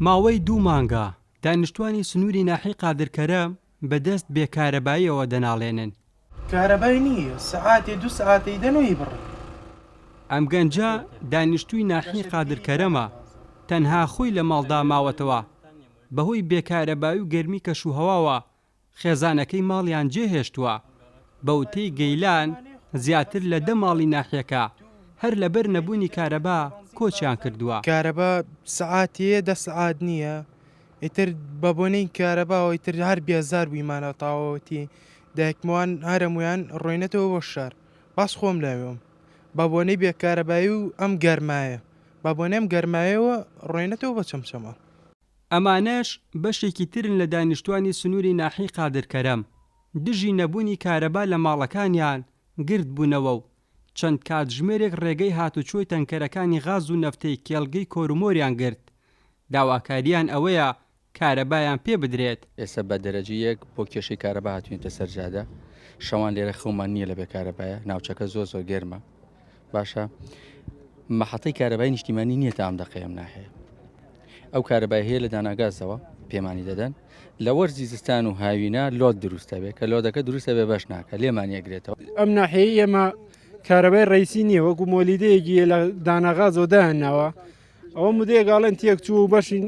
ماوەی دوو مانگە دانیشتوانی سنووری ناحیەی قادرکەرەم بەدەست بێ کارەباییەوە دەناڵێنن. کارەبای نییە سەعاتێ دوو سەعاتێ دەن و ئیبڕن. ئەم گەنجە دانیشتووی ناحیەی قادرکەرەمە، تەنها خۆی لە ماڵدا ماوەتەوە، بەهۆی بێ کارەبایی و گەرمی کەشوهەواوە خێزانەکەی ماڵیان جێهێشتووە، بەوتەی گەیلان زیاتر لە دە ماڵی ناحیەکە هەر لەبەر نەبوونی کارەبا کۆچیان کردووە. کارەبا سەعاتێ دە سەعات نییە ئیتر بە بۆنەی کارەباوە ئیتر هەر بێزار بوویمانە تاوەتی دایکموان هەرەموویان ڕۆینەتەوە بۆ شار باس خۆم لەوێم بە بۆنەی بێ کارەبایی و ئەم گەرمایە بە بۆنەی ئەم گەرمایەوە ڕۆینەتەوە بۆ چەمچەماڵ. ئەمانەش بەشێکی ترن لە دانیشتوانی سنووری ناحیەی قادرکەرەم، دژی نەبوونی کارەبا لە ماڵەکانیان گرد بوونەوە و چەند کاتژمێرێک ڕێگەی هاتوچۆی تەنکەرەکانی غاز و نەفتەی کێڵگەی کۆرومۆریان گرت، داواکارییان ئەوەیە کارەبایان پێ بدرێت. ئێستا بە دەرەجە یەک بۆ کێشەی کارەبا هاتوینەتە سەر جادە، شەوان لێرە خەومان نییە لە بێ کارەبایە، ناوچەکە زۆر زۆر گەرمە. باشە مەحەتەی کارەبای نیشتیمانی نییە تا ئەم دەقەی ئەم ناحەیە ئەو کارەبای هەیە لە داناگازەوە پێمانی دەدەن لە وەرزی زستان و هاوینە لۆت دروستە بێ کە لۆدەکە دروستە بێ بەش ناکە لێمانی ئەگرێتەوە. ئەم ناحیەی ئێمە کارەبای ڕئیسی نییە وەکو مۆلیدەیەکی لە داناغازەوە دایانناوە ئەوە مدەیەک ئاڵێن تێک چوو و بەشی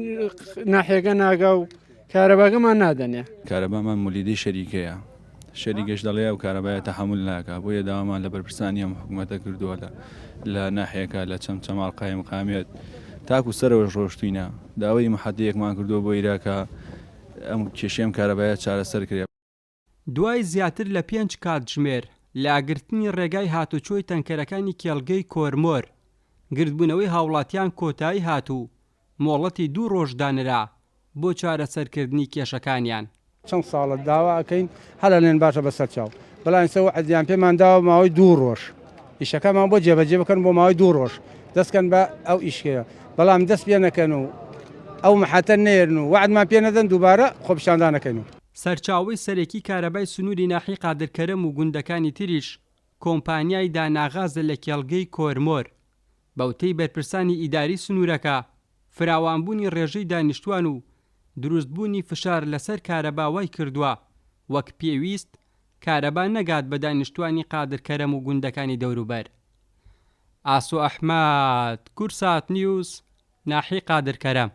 ناحیەکە ناگا و کارەباکەمان نادەنێ. کارەبامان مولیدەی شەریکەیە، شەریکەش دەڵێ ئەو کارەبایە تەحەمول ناکا، بۆیە داوامان لە بەرپرسانی ئەم حکومەتە کردووە لە لە ناحیەکە لە چەمچەماڵ قایمقامیەت تاکو سەرەوەش ڕۆشتوینە داوای محەتەیەکمان کردووە بۆ ئیرا کە ئەم کێشەی ئەم کارەبایە چارەسەر کرێ. دوای زیاتر لە پێنج کاتژمێر لە گرتنی ڕێگای هاتوچۆی تەنکەرەکانی کێڵگەی کۆرمۆر، گردبوونەوەی هاوڵاتیان کۆتایی هات و مۆڵەتی دوو ڕۆژ دانرا بۆ چارەسەرکردنی کێشەکانیان. چەند ساڵە داوا ئەکەین هەر ئەلێن باشە بەسەر چاو بەڵام ئیستا وەعدیان پێمان داوە ماوەی دوو ڕۆژ ئیشەکەمان بۆ جێبەجێ بکەن بۆ ماوەی دوو ڕۆژ دەست کەن بە ئەو ئیشکەیە بەڵام دەست پێ نەکەن و ئەو محەتە نەیەرن و وەعدمان پێ نەدەن دووبارە خۆپیشاندان ئەکەین و. سەرچاوەی سەرەکی کارەبای سنووری ناحیەی قادرکەرەم و گوندەکانی تریش کۆمپانیای داناغازە لە کێڵگەی کۆرمۆر. بەوتەی بەرپرسانی ئیداری سنوورەکە، فراوانبوونی ڕێژەی دانیشتوان و دروستبوونی فشار لەسەر کارەبا وایکردووە وەک پێویست کارەبا نەگات بە دانیشتوانی قادرکەرەم و گوندەکانی دەوروبەر. ئاسۆ ئەحمەد، کوردسات نیوز، ناحیەی قادرکەرەم.